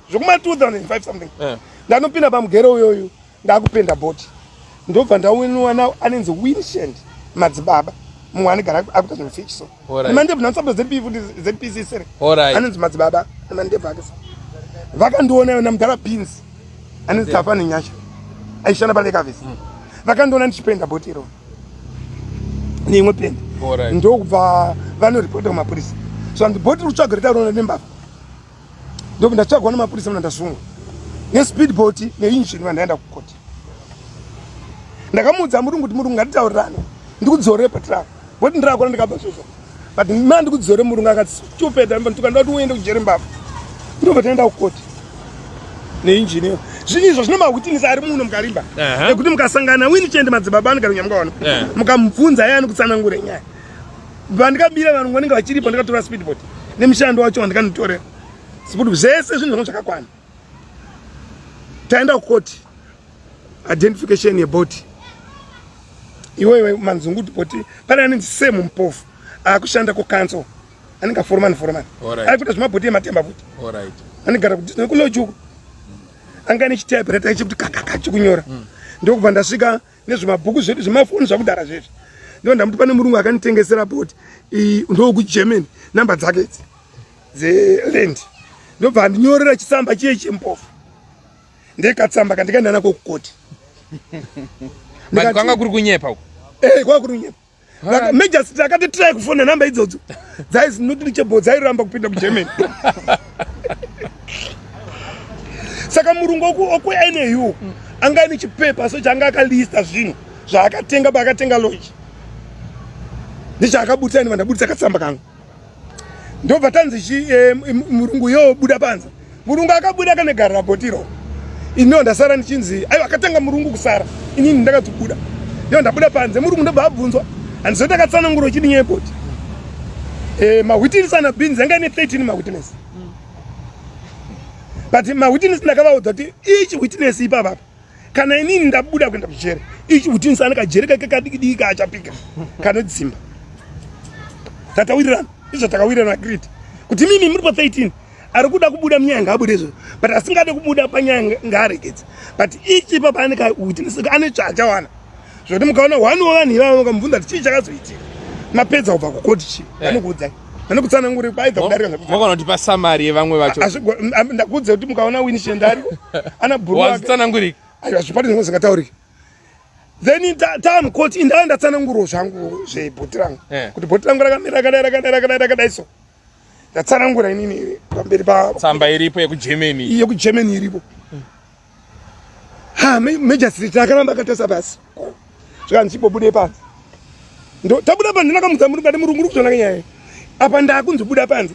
zvekuma 2005 something eh. ndanopinda pamugero uyoyu ndakupenda bhoti ndobva ndaoniwa anenzi Wincent madzibaba mumwe anegara akuita zvemufichi so nemandebvu nansabda ZP futi ZPC sere anonzi madzibaba nemandebvu ake so vakandiona yona mudhara beans anonzi tafa nenyasha aishanda palekavis mm. vakandiona ndichipenda bhoti iro neimwe penda ndokubva vanoripota kumapurisa so anzi bhoti rutsvago ritaurona nembavha ndobva ndatsvagwa nemapurisa muna ndasungwa nespeed boat neengine vandaenda kukoti ndakamuudza murungu kuti murungu ngatitaurirane ndikudzore bhoti rako bhoti ndirakona ndikabva zvozvo but ma ndikudzore murungu akati stupid ndikanda kuti uende kujeri mbavha ndobva taenda kukoti neinjini iyo zvinhu izvo zvine mawitinisi ari muno mukarimba ekuti mukasangana wini chiende madzibaba anogara nyamukaona mukamubvunza iye anokutsanangura nyaya Vandikabira vanhu vanenge vachiripo ndikatora speedboat nemushando wacho wandikanotorera speed zvese zvinhu zvanga zvakakwana. Taenda kukoti identification yeboti iwewe manzungu kuti boti pane anonzi Sam Mpofu akushanda kucouncil anenge aforomani foromani ari kuita zvemabhoti ematemba futi anogara kuloji uko anga ane chitaipiraita chekuti kakaka chekunyora mm. ndokubva ndasvika nezvimabhuku zvedu zvemafoni zvakudhara zvezvi ndo ndamuti pane murungu akanitengesera boti ndokugermany namba dzake idzi dzeland ndobva andinyorera chitsamba chiye chempofu ndekatsamba kandikaenda nako kukoti kwanga kuri kunyepa uko eh kwanga kuri kunyepa Major City akati try kufona namba idzodzo dzaizi not reachable dzairamba kupinda kuGermany. Saka murungu okuNAU anga aine chipepa so changa akalista zvinhu zvaakatenga paakatenga lodge ndichaakabudisa ini vandabudisa katsamba kangu ndobva tanzi chi eh, murungu yo buda panze murungu akabuda akanegarira bhotiro iniwo ndasara ndichinzi aiwa akatanga murungu kusara inini ndakatobuda ndo ndabuda panze murungu ndobva abvunzwa handizoti akatsanangura uchidi nyaya yebhoti eh, mawitness ana beans anga ine 13 mawitness but mawitness ndakavaudza kuti each witness ipapapa kana inini ndabuda kuenda kujere ichi kuti nsana kajere kake kadikidiki kaachapika kanodzimba tatawirirana izvo takawirirana agreed kuti mimi muri pa 13 ari kuda kubuda munyaya ngaabude izvo but asingade kubuda panyaya ngaaregedze but ichi papa ane kawitness ane chaachawana zvekuti mukaona one wevanhu ivavo mukamubvunza kuti chii chakazoitika mapedza kubva kukoti chii eh. vanokuudzai vanokutsanangura kwaibva kudarika mogona kuti pasamari yevamwe vacho ndakuudza kuti mukaona winishend ariko ana bhuruwazitsanangurika aiwa zvipati zvimwe zvingataurika then taamukoti indava ndatsanangurawo zvangu zvebhoti rangu eh. kuti bhoti rangu rakamira rakadai rakadai rakadai rakadai so ndatsanangura inini pamberi pa tsamba iripo yekugermany yekugermany iripo ha magistrate akaramba akatarisa pasi zvikanzi chimbobude panze ndo tabuda panze ndakamudza muri ngati murungu uri kuzvona nyaya apa ndakunzi buda panze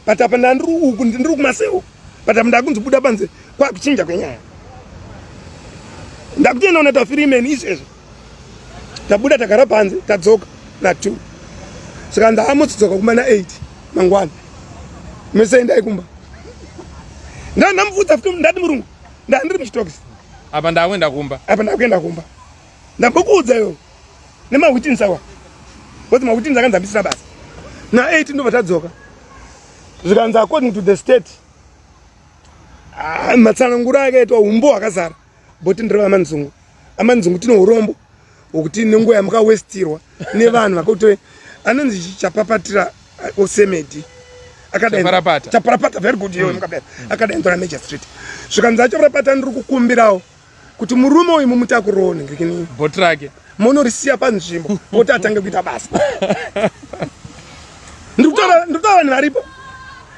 but apa ndandiri uku ndiri kumaseu but apa ndakunzi buda panze kwakuchinja kwenyaya ndakutoenda una tafirimeni izvezvo tabuda tagara panze tadzoka na 2 saka ndaamotsidzoka kumba na 8 mangwana mese endai kumba ndandamubvunza futi ndati murungu ndandiri muchitokisi apa ndakuenda kumba apa ndakuenda kumba ndambokuudza iwe nemawitness awa because mawitness akanzi ambisina basa na 8 ndobva tadzoka zvikanzi according to the state ah, matsananguro akaitwa umbo hwakazara boti ndiri vamanzungu amanzungu tine urombo Wekuti nenguva yamakawestirwa nevanhu vakuti anonzi chapapatira osemedi akadachaparapata chaparapata very good iyoyo mukabera akadainzwa namajor street zvikanzi achaparapata ndiri kukumbirawo kuti murume uyu mumutakurowo ningirikini bhoti rake munorisiya panzvimbo kuti atange kuita basa. Ndikutaura vanhu varipo.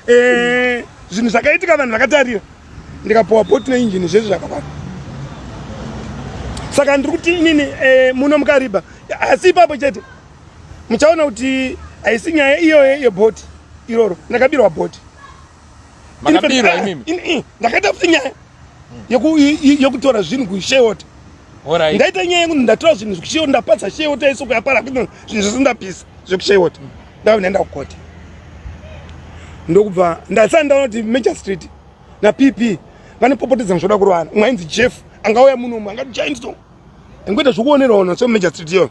Eh, zvinhu zvakaitika vanhu vakatarira ndikapuwa bhoti neinjini zvese zvakakwana. Saka ndiri kuti inini eh, muno mukariba asi ipapo chete muchaona kuti haisi nyaya iyoyo yebhoti iroro ndakabirwa bhoti. Makabirwa imimi? Ndakaita futi nyaya yekutora zvinhu kusheota. Ndaita nyaya yekuti ndatora zvinhu zvekusheota ndapadza sheota isoko yapara zvinhu zvese ndapisa zvekusheota. Ndabva ndaenda kukoti. Ndokubva ndasati ndaona kuti Major Street naPP vanopopotedzana zvoda kurovana. Umwe ainzi Jeff angauya muno umwe angati Giant so. Ingoita zvekuonerawo na so Major Street iyoyo.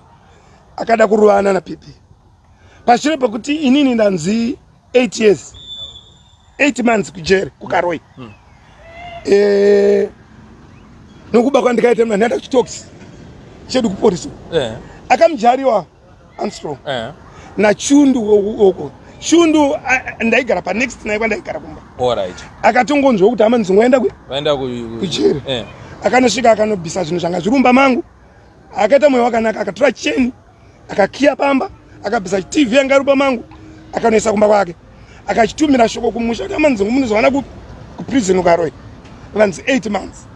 Akada kurovana naPP. Pashure pekuti inini ndanzi 8 years 8 months kujeri kukaroi eh, nokuba kwandikaita mna ndaenda kuchitokisi chedu kupolisi eh. Akamujariwa Armstrong eh. Nachundu uko Chundu ndaigara panext naye kwandaigara kumba. Alright. Akatongonzwa kuti hama nzungu aenda kujeri eh. Akanosvika akanobvisa zvinhu zvanga zviri mumba mangu akaita mwoyo wakanaka akatora cheni akakiya pamba akabvisa tv yanga iri pamangu akanoisa kumba kwake akachitumira shoko kumusha kuti amanzungu munozowana kupi kuprison ukaroi vanzi 8 months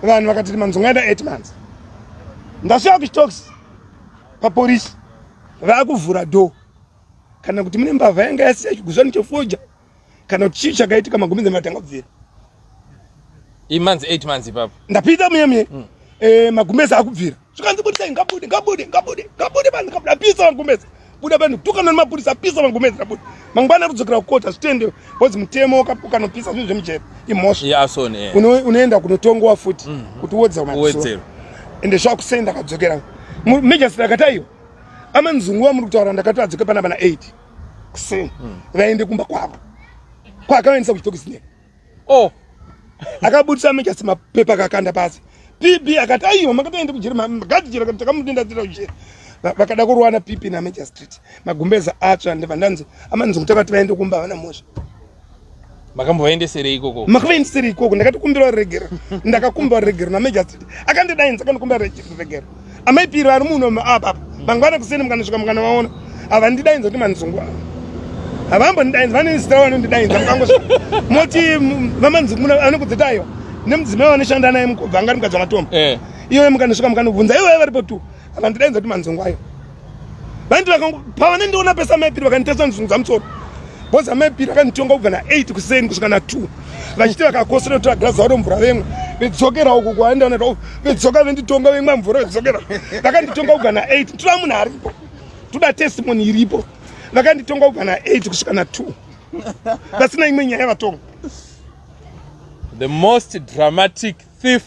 vanhu vakati manzungu aenda 8 months ndasvika kuchitokisi papolisi vakuvhura door kana kuti mune mbavha yanga yasiya chiguzvani chefoja kana kuti chii chakaitika magumbeze matanga kubvira imonths 8 months ipapo ndapinda muye muye eh, magumbeze akubvira zvikanzi budisai ngabude ngabude ngabude ngabude vanhu ngabude pisa magumbeze buda vanhu tukana nemapurisa pisa magumbeze ngabude mangwana kudzokera kukota zvitende because mutemo ukanopisa zvinhu zvemujeri imhosva yeah, unoenda kunotongwa futi kuti uwedzerwe mazuva ende zvakusei ndakadzokera magistrate akati aiwa amanzungu vamuri kutaura ndakati adzoke panapa na 8 kuseni vaende kumba kwavo kwaakavaendesa kuchitokisi ne oh akabudisa mechasi mapepa akakanda pasi pb akati aiwa makatoenda kujeri magadhi jeri takamutenda tira kujeri vakada kurowana pp namajor street magumbeza atsva ndibva ndanzi amanzungu takati vaende kumba havana mhosva Makambovaendeserei ikoko? Makavaendeserei ikoko? Ndakatokumbira regero. Ndakakumbira regero naMajor Street. Akandidainza akandikumbira regero. Amai Piri vari muno apa apa. Mangwana kuseni mukanosvika mukanovaona. Havandidainza kuti manzungu ava. Havambondidainza vane zita vanondidainza mukangosvika. Moti vamanzungu anokudza kuti aiwa nemudzimai vanoshanda naye mukobva anga ari mukadzi wamatombo. Eh. Iyoyo mukanosvika mukanobvunza ivo varipo tu. Akandidainza kuti manzungu ayo. Vanti pavanondiona pese amai Piri vakanditesa nzungu musoro. Because amai Piri vakanditonga kubva na 8 kuseni kusvika na 2. Vachiti vakakosera kutora glass ravo mvura vemwa. Vedzokera uku kwaenda na vedzoka venditonga vemwa mvura vedzokera. Vakanditonga kubva na 8. Toda munhu aripo. Toda testimony iripo. Vakanditonga kubva na 8 kusvika na 2. Vasina imwe nyaya vatonga. The most dramatic thief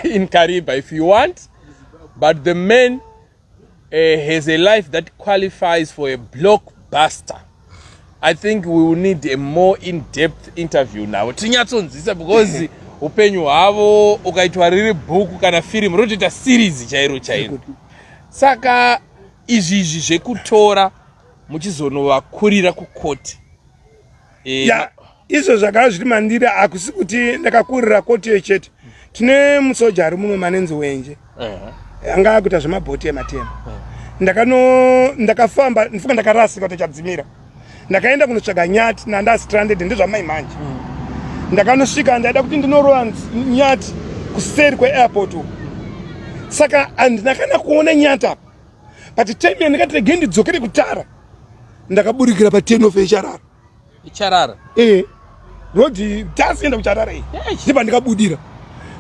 in Kariba if you want but the man has a life that qualifies for a blockbuster. I think we will need a more in-depth interview now. Tinyatsonzwisa because upenyu hwavo ukaitwa riri bhuku kana firimu rotoita series chairo chairo. Saka izvi izvi zvekutora muchizonovakurira kukoti e, ya izvo zvakava zviri mandiri hakusi kuti ndakakurira koti iyo chete tine musoja ari muno manenzi wenje anga akuita zvemabhoti ematema ndakano ndakafamba ndifunga ndakarasika kuti chadzimira ndakaenda kunotsvaga nyati nanda stranded ndezvamai manje ndakanosvika ndaida kuti ndinorova nyati kuseri kweairport uku saka handina kana kuona nyati apa but time yandikati regai ndidzokere kutara ndakaburikira paten of echarara icharara eh road tasienda kucharara iyi ndipo ndikabudira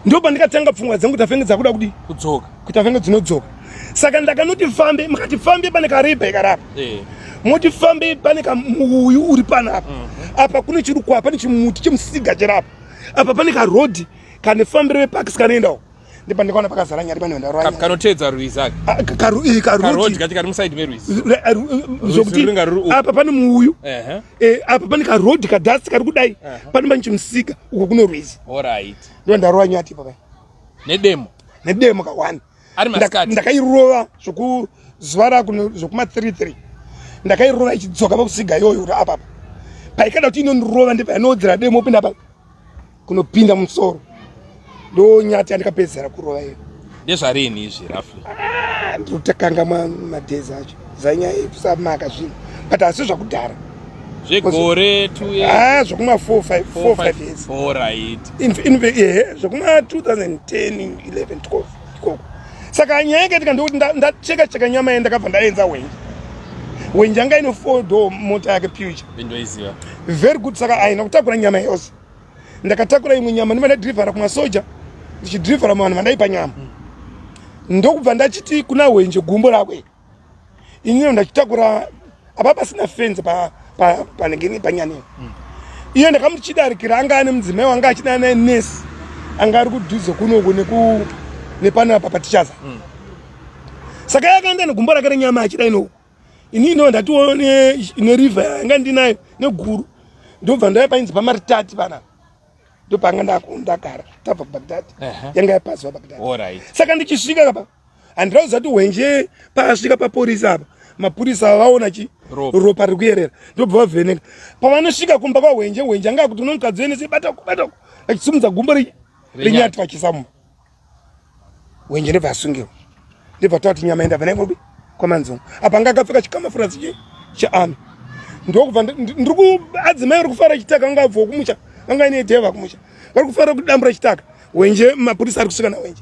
ndipo pandikatanga pfungwa dzangu tafenge dzakuda kudii kudzoka kuti afenge dzinodzoka saka ndakanoti fambe mukati fambe pane karibha ikarapa eh. moti fambe pane kamuuyu uri panapa apa kune chirukwa pane chimuti chemusiga chirapa apa pane karodhi kane fambiro vepakisi kanoendawo ndipo ndikaona pakazara nyari pane vanhu varwanya kanoteedza rwizi aka ah, eh, karodi kacho kari musaidi merwizi zvokuti apa pane muuyu eh, apa pane karodhi kadhasi kari kudai pane pane chimusika uko kuno rwizi alright ndo ndarova nyati papa nedemo nedemo kawani. Ndakairova zvokuzuva rakuno zvokuma 33 ndakairova ichidzoka pakusiga iyoyo kuti apapa paikada kuti inondirova ndepayanodzera demo pinda pa kunopinda musoro ndonyati yandikapedzera kurova iyo. Ndezvarini izvi roughly? Ah, ndinotakanga madays acho zanyaya yekusamaka zvinhu but asi zvakudhara zvegore ah, zvekuma 4 5 years. Alright. Zvekuma 2010 11 12 ikoko. Saka nyaya yakaitika ndekuti ndacheka cheka nyama ye ndakabva ndaenza wenje. Wenje anga ine 4 door mota yake future. Ndoiziva. Very good. Saka aina kutakura nyama yose. Ndakatakura imwe nyama ndibva ndadhirivhara kumasoja ndichidhirivhara muvanhu vandaipa nyama. Ndokubva ndachiti kuna Hwenje gumbo rako iri. Inini ndachitakura apa pasina fence panenge panyaneo. Iye ndakamuchidarikira anga ane mudzimai wanga achidana naye nurse anga ari kudhuze kunoku neku nepanapa patichaza. Saka iye akaenda negumbo rake renyama achida inoku. Inini ndo ndatiwo neriver yanga ndinayo neguru ndobva ndaya painzi pamaritati panapa ndopanga ndagara tabva kuBaghdad yanga yapazwa Baghdad. Saka ndichisvika kapa handina kuziva kuti Hwenje paasvika paporisa apa mapurisa vaona chi ropa riri kuyerera ndobva vavheneka. Pavanosvika kumba kwaHwenje, Hwenje anga akuti unomukadzi wenese batako batako achisimudza gumbo renyati vachisamuma. Hwenje ndobva asungirwa ndobva tati nyama yenda vana kupi kwaManzungu apa anga akapfeka chikamafurasi chearmy ndokubva ndiri kuadzimai vari kufara chitaka vanga abvawo kumusha vanga ine dheva kumusha vari kufara kudambura chitaka. Hwenje mapurisa ari kusvika naHwenje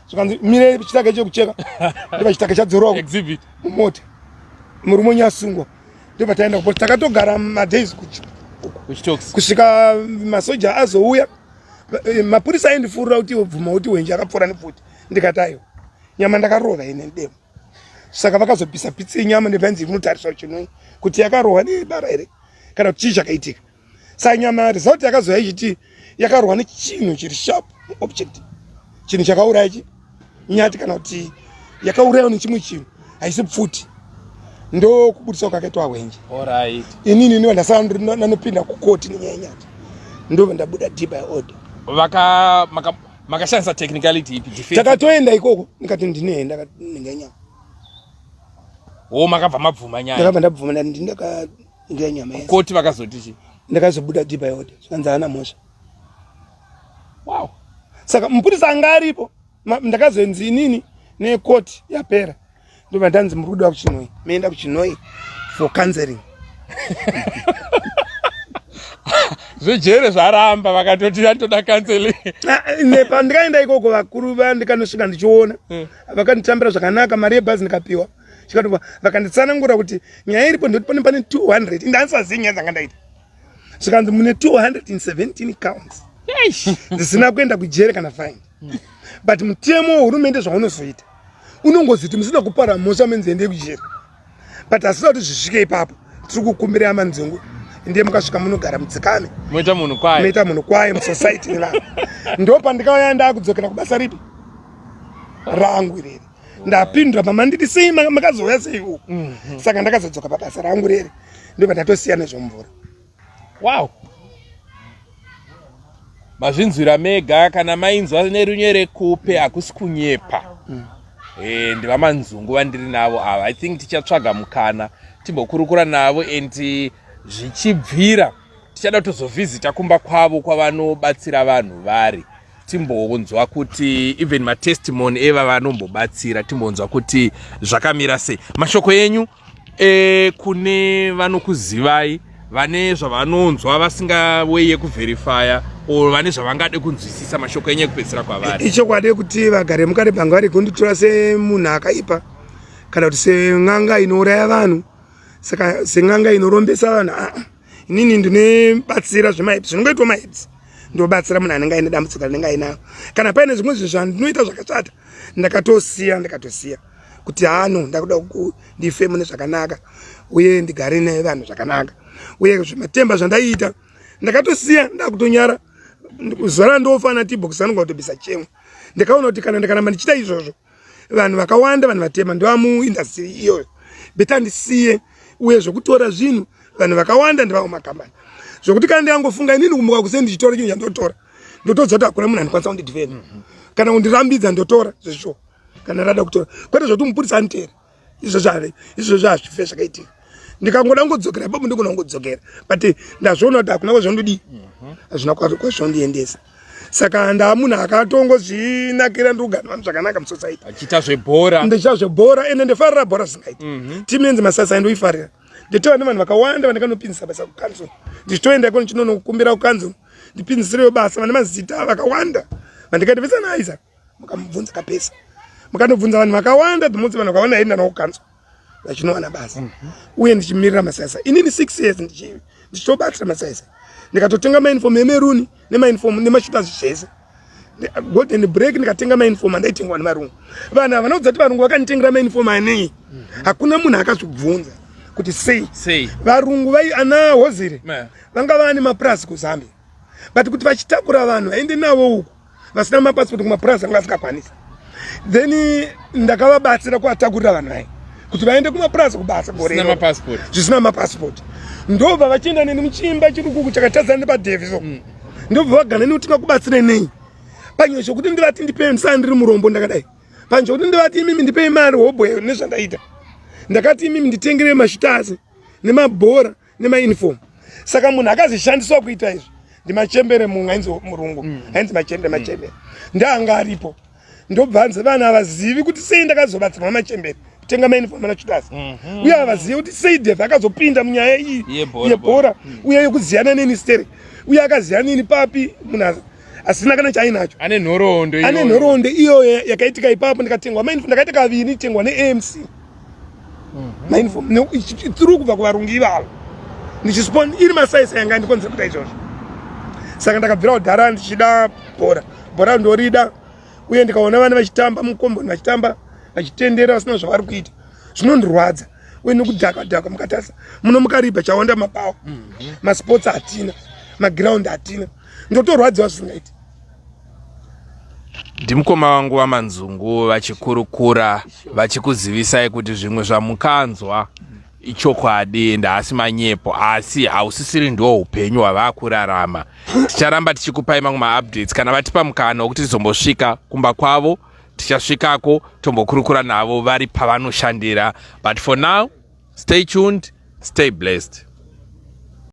zvikanzi mire chitaka chekucheka ndobva chitaka chadzorwa mumota murume unyasungwa ndobva taenda kupo takatogara madays kusvika masoja azouya. Mapurisa aindifurira kuti bvuma kuti Hwenje akapfuura nepfuti ndikati aiwa nyama ndakarova ine demo. Saka vakazobvisa pitsi yenyama ndobva kunotariswa chinoi kuti yakarohwa nebara here kana kuti chii chakaitika. Saka nyama result yakazouya ichiti yakarohwa nechinhu chiri sharp object, chinhu chakauraya chi nyati kana kuti yakaurayiwa nechimwe chinhu haisi pfuti. Ndokubudiswa kwakaitwa Hwenje. Inini ndivo ndasara ndanopinda kukoti nenyaya yenyati ndobva ndabuda d by order. Makashandisa technicality ipi? Takatoenda ikoko ndikati ndinoenda ndinga nyama. Oh, makabva mabvuma nyaya. Ndakabva ndabvuma ndati ndakainga nyama yese. Koti vakazoti chi? Ndakazobuda d by order zvikanzi haana mhosva. Wow. Saka mupurisa anga aripo ndakazonzi inini nekoti yapera ndobva ndanzi muri kudiwa kuChinoi, meenda kuChinoi for counseling. Zvejere zvaramba vakatoti vanotoda counseling. Pandikaenda ikoko vakuru vandikanosvika ndichiona vakanditambira zvakanaka, mari yebhazi ndikapiwa chikatobva vakanditsanangura kuti nyaya iripo ndoti pane pane 200 indandisazivi nyaya dzanga ndaita zvikanzi mune 217 counts dzisina kuenda kujere kana fine, but mutemo wehurumende zvaunozoita unongoziti musina kupara mhosva menzi endei kujere, but asina kuti zvisvike ipapo tiri kukumbira amanzungu ndiye mukasvika munogara mudzikame moita munhu kwaye moita munhu kwaye musociety nevanhu. Ndo pandikauya ndakudzokera kubasa ripi rangu ireri ndapindura pamanditi sei makazouya sei uku. Saka ndakazodzoka pabasa rangu rere ndobva ndatosiya nezvomvura. Wow. Mazvinzwira mega kana mainzwa nerunyere kupe hakusi kunyepa. NdivaManzungu vandiri navo ava. I think tichatsvaga mukana timbokurukura navo and zvichibvira tichada kutozovhizita kumba kwavo kwavanobatsira vanhu vari timbonzwa kuti even matestimony eva vanombobatsira timbonzwa kuti zvakamira sei. Mashoko enyu kune vanokuzivai vane zvavanonzwa vasingaweye kuverifya or vane zvavangade kunzwisisa, mashoko enyu ekupedzisira kwavari. Ichokwadi kuti vagare muKarebhanga vari kunditora semunhu akaipa kana kuti sen'anga inouraya vanhu, saka sen'anga inorombesa vanhu. Aa, inini ndinobatsira zvemaherbs zvinongoitwa maherbs, ndobatsira munhu anenge aine dambudziko rinenge ainaro. Kana paine zvimwe zvinhu zvandinoita zvakashata ndakatosiya, ndakatosiya kuti hano ndakuda ndife mune zvakanaka uye ndigare nevanhu zvakanaka. Uye zvematemba zvandaiita ndakatosiya, ndakutonyara zuva randofana tibox anonga kutobisa chemwe. Ndikaona kuti kana ndikaramba ndichiita izvozvo vanhu vakawanda vanhu vatema ndovamuindastry iyoyo, better ndisiye. Uye zvekutora zvinhu vanhu vakawanda ndivavo makambani zvokuti kana ndikangofunga inini kumuka kuseni ndichitora chinhu chandotora ndotodza kuti hakuna munhu anokwanisa kundidefend kana kundirambidza, ndotora zvezvo. Kana rada kutora, kwete zvekuti mupurisa aniteera. Izvozvo izvozvo hazvife zvakaitika. Ndikangoda kungodzokera ipapo, ndigona kungodzokera, but ndazviona kuti hakuna kwazvondodii, hazvina kwazvondiendesa. Saka ndaamunhu akatongozvinakira, ndikugara vanhu zvakanaka musociety. Achiita zvebhora. Ndichiita zvebhora, ende ndifarira bhora zvisingaiti. Timu yenzi Masasa ndoifarira. Nditova nevanhu vakawanda vandakanopinzisa basa kukanzuru, ndichitoenda iko ndichinonokumbira kukanzuru, ndipinzisireyo basa. Vane mazita vakawanda vandikaita vese naIsaac, mukamubvunza kapesa, mukanobvunza vanhu vakawanda, the most vanhu vakawanda aienda navo kukanzuru vachinowana basa. Uye ndichimirira Masasa inini 6 years, ndichitobatira Masasa, ndikatotenga mauniform emeruni nemauniform nemashooters zvese, Golden Break. Ndikatenga mauniform andaitengwa nevarungu. Vanhu havana kudza kuti varungu vakanditengera mauniform anei. Hakuna munhu akazvibvunza kuti sei. Sei? Varungu vai ana Hozire vanga vane mapurasi kuZambia, but kuti vachitakura vanhu vaende navo uku vasina mapasipoti kumapurasi, anga vasingakwanisa. Then ndakavabatsira kuvatakurira vanhu vai kuti vaende kumapurasi kubasa gore Zvisina iroro. mapasipoti. Zvisina mapasipoti. Ndobva vachienda neni muchimba chirukuku chakatadzana nepadhevhi, so ndobva vagana neni kuti tingakubatsire nei. Panyaya chokuti ndivati ndipei, ndisana ndiri murombo ndakadai, panyaya chokuti ndivati imimi ndipei mari hobho nezvandaita, ndakati imimi nditengere mashooters nemabhora nemauniform. Saka munhu akazishandiswa kuita izvi ndimachembere, mumwe ainzi murungu, ainzi Machembere. Machembere ndaanga aripo. Ndobva hanzi vanhu havazivi kuti sei ndakazobatsirwa machembere kutenga mauniform nashooters, uye havazivi kuti sei Dev akazopinda munyaya iyi yebhora. Yebhora, uye yekuziyana neni stere, uye akaziyana neni papi, munhu asina kana chaainacho. Ane nhoroondo Ane iyoyo. Nhoroondo iyoyo yakaitika ipapo. Ndikatengwa mauniform, ndakaita kaviri nditengwa neAMC mauniform through kubva kuvarungu ivavo, ndichispon iri masaisa yanga ndikonzera kuita izvozvo. Saka ndakabvira kudhara ndichida bhora, bhora ndorida, uye ndikaona vana vachitamba mukomboni, vachitamba vachitendera vasina zvavari kuita, zvinondirwadza. Uye nekudhakwa dhakwa, mukatarisa muno muKariba chawanda mapawa, masports hatina, maground hatina, ndotorwadziwa zvisingaiti. Ndimukoma vangu vaManzungu vachikurukura, vachikuzivisai kuti zvimwe zvamukanzwa ichokwadi ende haasi manyepo, asi hausisiri ndo upenyu hwavakurarama. Ticharamba tichikupai mamwe maupdates kana vatipa mukana wekuti tizombosvika kumba kwavo. Tichasvikako tombokurukura navo vari pavanoshandira, but for now, stay tuned, stay blessed.